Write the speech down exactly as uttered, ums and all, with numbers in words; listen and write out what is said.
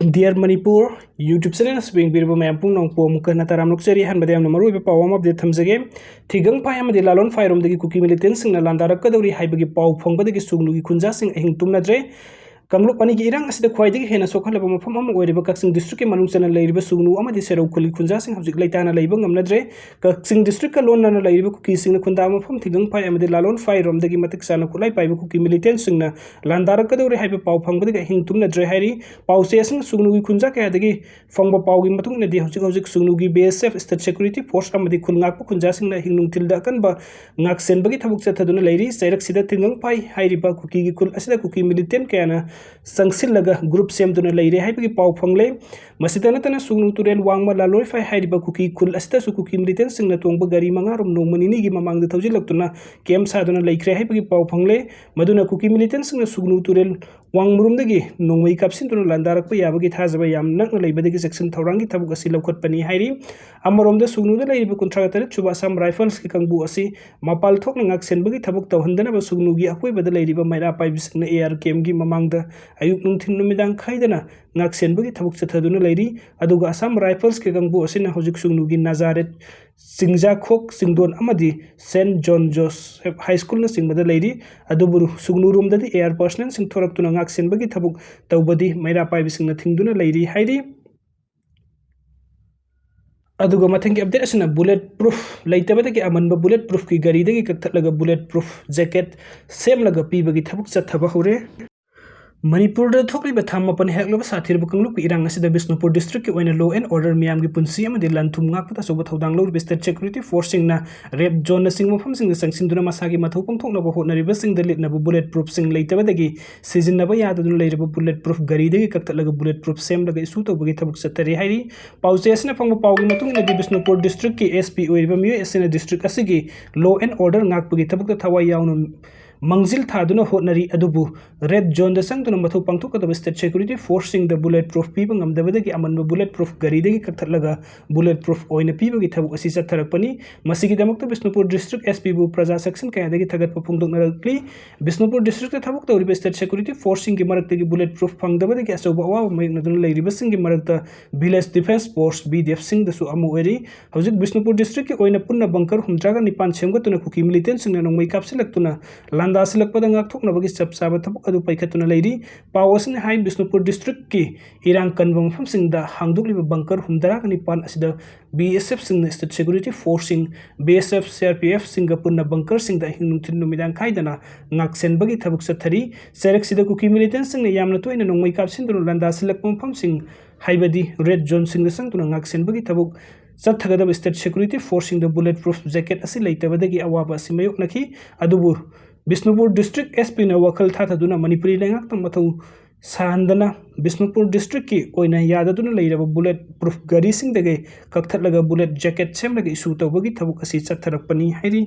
Dear Manipur YouTube channel ꯑꯁꯤ ꯌꯦꯡꯕꯤꯔꯤꯕ ꯃꯌꯥꯝ ꯄꯨꯝꯅꯃꯛꯄꯨ ꯑꯃꯨꯛꯀ ꯍꯟꯅ ꯇꯔꯥꯝꯅ ꯑꯣꯛꯆꯔꯤ꯫ ꯑꯍꯥꯟꯕꯗ ꯌꯥꯝꯅ ꯃꯔꯨꯑꯣꯏꯕ ꯄꯥꯎ ꯑꯃ update ꯊꯝꯖꯒꯦ꯫ ꯊꯤꯒꯪꯐꯥꯏ ꯑꯃꯗꯤ ꯂꯥꯂꯣꯟꯐꯥꯏꯔꯣꯝꯗꯒꯤ ꯀꯨꯀꯤ militantꯁꯤꯡꯅ ꯂꯥꯟꯗꯥꯔꯛꯀꯗꯧꯔꯤ ꯍꯥꯏꯕꯒꯤ ꯄꯥꯎ ꯐꯪꯕꯗꯒꯤ ꯁꯨꯒꯅꯨꯒꯤ ꯈꯨꯟꯖꯥꯁꯤꯡ ꯑꯍꯤꯡ ꯇꯨꯝꯅꯗ꯭ꯔꯦ꯫ ꯀꯥꯡꯂꯨꯞ ꯑꯅꯤꯒꯤ ꯏꯔꯥꯡ ꯑꯁꯤꯗ ꯈ꯭ꯋꯥꯏꯗꯒꯤ ꯍꯦꯟꯅ ꯁꯣꯛꯍꯜꯂꯕ ꯃꯐꯝ ꯑꯃ ꯑꯣꯏꯔꯤꯕ ꯀꯛꯆꯤꯡ districtꯀꯤ ꯃꯅꯨꯡ ꯆꯟꯅ ꯂꯩꯔꯤꯕ ꯁꯨꯒꯅꯨ ꯑꯃꯗꯤ ꯁꯦꯔꯧ ꯈꯨꯜꯒꯤ ꯈꯨꯟꯖꯥꯁꯤꯡ ꯍꯧꯖꯤꯛ ꯂꯩꯇꯥꯅ ꯂꯩꯕ ꯉꯝꯅꯗ꯭ꯔꯦ꯫ ꯀꯛꯆꯤꯡ districtꯀ ꯂꯣꯟꯅꯅ ꯂꯩꯔꯤꯕ ꯀꯨꯀꯤꯁꯤꯡꯅ ꯈꯨꯟꯗꯥ ꯃꯐꯝ ꯊꯤꯒꯪꯐꯥꯏ ꯑꯃꯗꯤ ꯂꯥꯂꯣꯟꯐꯥꯏꯔꯣꯝꯗꯒꯤ ꯃꯇꯤꯛ ꯆꯥꯅ ꯈꯨꯠꯂꯥꯏ ꯄꯥꯏꯕ ꯀꯨꯀꯤ militantꯁꯤꯡꯅ ꯂꯥꯟꯗꯥꯔꯛꯀꯗꯧꯔꯦ ꯍꯥꯏꯕ ꯄꯥꯎ ꯐꯪꯕꯗꯒꯤ ꯑꯍꯤꯡ ꯇꯨꯝꯅꯗ꯭ꯔꯦ ꯍꯥꯏꯔꯤ꯫ ꯄꯥꯎ ꯆꯦ ꯑꯁꯤꯅ ꯁꯨꯒꯅꯨꯒꯤ ꯈꯨꯟꯖꯥ ꯀꯌꯥꯗꯒꯤ ꯐꯪꯕ ꯄꯥꯎꯒꯤ ꯃꯇꯨꯡ ꯏꯟꯅꯗꯤ ꯍꯧꯖꯤꯛ ꯍꯧꯖꯤꯛ ꯁꯨꯒꯅꯨꯒꯤ BSF, state security force ꯑꯃꯗꯤ ꯈꯨꯜ ꯉꯥꯛꯄ ꯈꯨꯟꯖꯥꯁꯤꯡꯅ ꯑꯍꯤꯡ ꯅꯨꯡꯊꯤꯜꯗ ꯑꯀꯟꯕ ꯉꯥꯛꯁꯦꯟꯕꯒꯤ ꯊꯕꯛ ꯆꯠꯊꯗꯨꯅ ꯂꯩꯔꯤ꯫ ꯆꯩꯔꯛꯁꯤꯗ ꯊꯤꯒꯪꯐꯥꯏ ꯍꯥꯏꯔꯤꯕ ꯀꯨꯀꯤꯒꯤ ꯈꯨꯜ ꯑꯁꯤꯗ ꯀꯨꯀꯤ militant ꯀꯌꯥꯅ ꯆꯪꯁꯤꯜꯂꯒ group ꯁꯦꯝꯗꯨꯅ ꯂꯩꯔꯦ ꯍꯥꯏꯕꯒꯤ ꯄꯥꯎ ꯐꯪꯂꯦ꯫ ꯃꯁꯤꯗ ꯅꯠꯇꯅ ꯁꯨꯒꯅꯨ ꯇꯨꯔꯦꯜ ꯋꯥꯡꯃ ꯂꯥꯂꯣꯏꯐꯥꯏ ꯍꯥꯏꯔꯤꯕ ꯀꯨꯀꯤ ꯈꯨꯜ ꯑꯁꯤꯗꯁꯨ ꯀꯨꯀꯤ militantꯁꯤꯡꯅ ꯇꯣꯡꯕ ꯒꯥꯔꯤ ꯃꯉꯥꯔꯣꯝ ꯅꯣꯡꯃ ꯅꯤꯅꯤꯒꯤ ꯃꯃꯥꯡꯗ ꯊꯧꯖꯤꯜꯂꯛꯇꯨꯅ camp ꯁꯥꯗꯨꯅ ꯂꯩꯈ꯭ꯔꯦ ꯍꯥꯏꯕꯒꯤ ꯄꯥꯎ ꯐꯪꯂꯦ꯫ ꯃꯗꯨꯅ ꯀꯨꯀꯤ militantꯁꯤꯡꯅ ꯁꯨꯒꯅꯨ ꯇꯨꯔꯦꯜ ꯋꯥꯡꯃꯔꯣꯝꯗꯒꯤ ꯅꯣꯡꯃꯩ ꯀꯥꯞꯁꯤꯟꯗꯨꯅ ꯂꯥꯟꯗꯥꯔꯛꯄ ꯌꯥꯕꯒꯤ ꯊꯥꯖꯕ ꯌꯥꯝ ꯅꯛꯅ ꯂꯩꯕꯗꯒꯤ ꯆꯦꯛꯁꯤꯟ ꯊꯧꯔꯥꯡꯒꯤ ꯊꯕꯛ ꯑꯁꯤ ꯂꯧꯈꯠꯄꯅꯤ ꯍꯥꯏꯔꯤ꯫ ꯑꯃꯔꯣꯝꯗ ꯁꯨꯒꯅꯨꯗ ꯂꯩꯔꯤꯕ ꯀꯨꯟꯊ꯭ꯔꯥ ꯇꯔꯦꯠ ꯁꯨꯕ Assam Riflesꯀꯤ ꯀꯥꯡꯕꯨ ꯑꯁꯤ ꯃꯄꯥꯜ ꯊꯣꯛꯅ ꯉꯥꯛꯁꯦꯟꯕꯒꯤ ꯊꯕꯛ ꯇꯧꯍꯟꯗꯅꯕ ꯁꯨꯒꯅꯨꯒꯤ ꯑꯀꯣꯏꯕꯗ ꯂꯩꯔꯤꯕ ꯃꯩꯔꯥ ꯄꯥꯏꯕꯤꯁꯤꯡꯅ AR campꯀꯤ ꯃꯃꯥꯡꯗ ꯑꯌꯨꯛ ꯅꯨꯡꯊꯤꯜ ꯅꯨꯃꯤꯗꯥꯡ ꯈꯥꯏꯗꯅ ꯉꯥꯛꯁꯦꯟꯕꯒꯤ ꯊꯕꯛ ꯆꯠꯊꯗꯨꯅ ꯂꯩꯔꯤ꯫ ꯑꯗꯨꯒ Assam Riflesꯀꯤ ꯀꯥꯡꯕꯨ ꯑꯁꯤꯅ ꯍꯧꯖꯤꯛ ꯁꯨꯒꯅꯨꯒꯤ ꯅꯖꯥꯔꯦꯠ ꯆꯤꯡꯖꯥꯈꯣꯛ ꯆꯤꯡꯗꯣꯟ ꯑꯃꯗꯤ Saint John Joseph High Schoolꯅꯆꯤꯡꯕꯗ ꯂꯩꯔꯤ꯫ ꯑꯗꯨꯕꯨ ꯁꯨꯒꯅꯨꯔꯣꯝꯗꯗꯤ AR personnelꯁꯤꯡ ꯊꯣꯔꯛꯇꯨꯅ ꯉꯥꯛꯁꯦꯟꯕꯒꯤ ꯊꯕꯛ ꯇꯧꯕꯗꯤ ꯃꯩꯔꯥ ꯄꯥꯏꯕꯤꯁꯤꯡꯅ ꯊꯤꯡꯗꯨꯅ ꯂꯩꯔꯤ ꯍꯥꯏꯔꯤ꯫ ꯑꯗꯨꯒ ꯃꯊꯪꯒꯤ update ꯑꯁꯤꯅ bullet proof ꯂꯩꯇꯕꯗꯒꯤ ꯑꯃꯟꯕ bullet proofꯀꯤ ꯒꯥꯔꯤꯗꯒꯤ ꯀꯛꯊꯠꯂꯒ bullet proof jacket ꯁꯦꯝꯂꯒ ꯄꯤꯕꯒꯤ ꯊꯕꯛ ꯆꯠꯊꯕ ꯍꯧꯔꯦ꯫ ꯃꯅꯤꯄꯨꯔꯗ ꯊꯣꯛꯂꯤꯕ ꯊꯥ ꯃꯥꯄꯟ ꯍꯦꯜꯂꯛꯂꯕ ꯁꯥꯊꯤꯔꯕ ꯀꯥꯡꯂꯨꯞꯀꯤ ꯏꯔꯥꯡ ꯑꯁꯤꯗ ꯕꯤꯁꯅꯨꯄꯨꯔ districtꯀꯤ ꯑꯣꯏꯅ law and order ꯃꯤꯌꯥꯝꯒꯤ ꯄꯨꯟꯁꯤ ꯑꯃꯗꯤ ꯂꯟ ꯊꯨꯝ ꯉꯥꯛꯄꯗ ꯑꯆꯧꯕ ꯊꯧꯗꯥꯡ ꯂꯧꯔꯤꯕ state security forceꯁꯤꯡꯅ red zoneꯅꯆꯤꯡꯕ ꯃꯐꯝꯁꯤꯡꯗ ꯆꯪꯁꯤꯟꯗꯨꯅ ꯃꯁꯥꯒꯤ ꯃꯊꯧ ꯄꯥꯡꯊꯣꯛꯅꯕ ꯍꯣꯠꯅꯔꯤꯕꯁꯤꯡꯗ ꯂꯤꯠꯅꯕ bullet proofꯁꯤꯡ ꯂꯩꯇꯕꯗꯒꯤ ꯁꯤꯖꯤꯟꯅꯕ ꯌꯥꯗꯗꯨꯅ ꯂꯩꯔꯕ bullet proof ꯒꯥꯔꯤꯗꯒꯤ ꯀꯛꯊꯠꯂꯒ bullet proof ꯁꯦꯝꯂꯒ issue ꯇꯧꯕꯒꯤ ꯊꯕꯛ ꯆꯠꯊꯔꯤ ꯍꯥꯏꯔꯤ꯫ ꯄꯥꯎꯆꯦ ꯑꯁꯤꯅ ꯐꯪꯕ ꯄꯥꯎꯒꯤ ꯃꯇꯨꯡ ꯏꯟꯅꯗꯤ ꯕꯤꯁꯅꯨꯄꯨꯔ districtꯀꯤ SP ꯑꯣꯏꯔꯤꯕ ꯃꯤꯑꯣꯏ ꯑꯁꯤꯅ district ꯑꯁꯤꯒꯤ law and order ꯉꯥꯛꯄꯒꯤ ꯊꯕꯛꯇ ꯊꯋꯥꯏ ꯌꯥꯎꯅ ꯃꯥꯡꯖꯤꯜ ꯊꯥꯗꯨꯅ ꯍꯣꯠꯅꯔꯤ꯫ ꯑꯗꯨꯕꯨ ꯔꯦꯗ ꯖꯣꯟꯗ ꯆꯪꯗꯨꯅ ꯃꯊꯧ ꯄꯥꯡꯊꯣꯛꯀꯗꯕ ꯁ꯭ꯇꯦꯠ ꯁꯦꯀ꯭ꯌꯨꯔꯤꯇꯤ ꯐꯣꯔꯁꯁꯤꯡꯗ ꯕꯨꯂꯦꯠ ꯄ꯭ꯔꯨꯐ ꯄꯤꯕ ꯉꯝꯗꯕꯗꯒꯤ ꯑꯃꯟꯕ ꯕꯨꯂꯦꯠ ꯄ꯭ꯔꯨꯐ ꯒꯥꯔꯤꯗꯒꯤ ꯀꯛꯊꯠꯂꯒ ꯕꯨꯂꯦꯠ ꯄ꯭ꯔꯨꯐ ꯑꯣꯏꯅ ꯄꯤꯕꯒꯤ ꯊꯕꯛ ꯑꯁꯤ ꯆꯠꯊꯔꯛꯄꯅꯤ꯫ ꯃꯁꯤꯒꯤꯗꯃꯛꯇ ꯕꯤꯁꯅꯨꯄꯨꯔ ꯗꯤꯁꯇ꯭ꯔꯤꯛ ꯑꯦꯁ ꯄꯤꯕꯨ ꯄ꯭ꯔꯖꯥ ꯁꯦꯛꯁꯟ ꯀꯌꯥꯗꯒꯤ ꯊꯥꯒꯠꯄ ꯐꯣꯡꯗꯣꯛꯅꯔꯛꯂꯤ꯫ ꯕꯤꯁꯅꯨꯄꯨꯔ ꯗꯤꯁꯇ꯭ꯔꯤꯛꯇ ꯊꯕꯛ ꯇꯧꯔꯤꯕ ꯁ꯭ꯇꯦꯠ ꯁꯦꯀ꯭ꯌꯨꯔꯤꯇꯤ ꯐꯣꯔꯁꯁꯤꯡꯒꯤ ꯃꯔꯛꯇꯒꯤ ꯕꯨꯂꯦꯠ ꯄ꯭ꯔꯨꯐ ꯐꯪꯗꯕꯗꯒꯤ ꯑꯆꯧꯕ ꯑꯋꯥꯕ ꯃꯥꯌꯣꯛꯅꯗꯨꯅ ꯂꯩꯔꯤꯕꯁꯤꯡꯒꯤ ꯃꯔꯛꯇ ꯚꯤꯂꯦꯖ ꯗꯤꯐꯦꯟꯁ ꯐꯣꯔꯁ, ꯚꯤ ꯗꯤ ꯑꯦꯐꯁꯤꯡꯗꯁꯨ ꯑꯃ ꯑꯣꯏꯔꯤ꯫ ꯍꯧꯖꯤꯛ ꯕꯤꯁꯅꯨꯄꯨꯔ ꯗꯤꯁꯇ꯭ꯔꯤꯛꯀꯤ ꯑꯣꯏꯅ ꯄꯨꯟꯅ ꯕꯪꯀꯔ ꯍꯨꯝꯗ꯭ꯔꯥꯒ ꯅꯤꯄꯥꯟ ꯁꯦꯝꯒꯠꯇꯨꯅ ꯀꯨꯀꯤ ꯃꯤꯂꯤꯇꯦꯟꯁꯤꯡꯅ ꯅꯣꯡꯃꯩ ꯀꯥꯞꯁꯤꯜꯂꯛꯇꯨꯅ ꯂꯥꯟꯗꯥꯁꯤꯜꯂꯛꯄꯗ ꯉꯥꯛꯊꯣꯛꯅꯕꯒꯤ ꯆꯞ ꯆꯥꯕ ꯊꯕꯛ ꯑꯗꯨ ꯄꯥꯏꯈꯠꯇꯨꯅ ꯂꯩꯔꯤ꯫ ꯄꯥꯎ ꯑꯁꯤꯅ ꯍꯥꯏ, ꯕꯤꯁꯅꯨꯄꯨꯔ ꯗꯤꯁꯇ꯭ꯔꯤꯛꯀꯤ ꯏꯔꯥꯡ ꯀꯟꯕ ꯃꯐꯝꯁꯤꯡꯗ ꯍꯥꯡꯗꯣꯛꯂꯤꯕ ꯕꯪꯀꯔ ꯍꯨꯝꯗ꯭ꯔꯥꯒ ꯅꯤꯄꯥꯟ ꯑꯁꯤꯗ ꯕꯤ ꯑꯦꯁ ꯑꯦꯐꯁꯤꯡꯅ, ꯁ꯭ꯇꯦꯠ ꯁꯦꯀ꯭ꯌꯨꯔꯤꯇꯤ ꯐꯣꯔꯁꯁꯤꯡ, ꯕꯤ ꯑꯦꯁ ꯑꯦꯐ, ꯁꯤ ꯑꯥꯔ ꯄꯤ ꯑꯦꯐꯁꯤꯡꯒ ꯄꯨꯟꯅ ꯕꯪꯀꯔꯁꯤꯡꯗ ꯑꯍꯤꯡ ꯅꯨꯡꯊꯤꯜ ꯅꯨꯃꯤꯗꯥꯡ ꯈꯥꯏꯗꯅ ꯉꯥꯛꯁꯦꯟꯕꯒꯤ ꯊꯕꯛ ꯆꯠꯊꯔꯤ꯫ ꯆꯔꯛꯁꯤꯗ ꯀꯨꯀꯤ ꯃꯤꯂꯤꯇꯦꯟꯁꯤꯡꯅ ꯌꯥꯝꯅ ꯇꯣꯏꯅ ꯅꯣꯡꯃꯩ ꯀꯥꯞꯁꯤꯟꯗꯨꯅ ꯂꯥꯟꯗꯥꯁꯤꯜꯂꯛꯄ ꯃꯐꯝꯁꯤꯡ, ꯍꯥꯏꯕꯗꯤ ꯔꯦꯗ ꯖꯣꯟꯁꯤꯡꯗ ꯆꯪꯗꯨꯅ ꯉꯥꯛꯁꯦꯟꯕꯒꯤ ꯊꯕꯛ ꯆꯠꯊꯒꯗꯕ ꯁ꯭ꯇꯦꯠ ꯁꯦꯀ꯭ꯌꯨꯔꯤꯇꯤ ꯐꯣꯔꯁꯁꯤꯡꯗ ꯕꯨꯂꯦꯠ ꯄ꯭ꯔꯨꯐ ꯖꯦꯀꯦꯠ ꯑꯁꯤ ꯂꯩꯇꯕꯗꯒꯤ ꯑꯋꯥꯕ ꯑꯁꯤ ꯃꯥꯌꯣꯛꯅꯈꯤ꯫ ꯑꯗꯨꯕꯨ ꯕꯤꯁꯅꯨꯄꯨꯔ ꯗꯤꯁꯇ꯭ꯔꯤꯛ ꯑꯦꯁ ꯄꯤꯅ ꯋꯥꯈꯜ ꯊꯥꯊꯗꯨꯅ ꯃꯅꯤꯄꯨꯔꯤ ꯂꯩꯉꯥꯛꯇ ꯃꯊꯧ ꯁꯥꯍꯟꯗꯅ ꯕꯤꯁꯅꯨꯄꯨꯔ ꯗꯤꯁꯇ꯭ꯔꯤꯛꯀꯤ ꯑꯣꯏꯅ ꯌꯥꯗꯗꯨꯅ ꯂꯩꯔꯕ ꯕꯨꯂꯦꯠ ꯄ꯭ꯔꯨꯐ ꯒꯥꯔꯤꯁꯤꯡꯗꯒꯤ ꯀꯛꯊꯠꯂꯒ ꯕꯨꯂꯦꯠ ꯖꯦꯀꯦꯠ ꯁꯦꯝꯂꯒ ꯏꯁꯨ ꯇꯧꯕꯒꯤ ꯊꯕꯛ ꯑꯁꯤ ꯆꯠꯊꯔꯛꯄꯅꯤ ꯍꯥꯏꯔꯤ꯫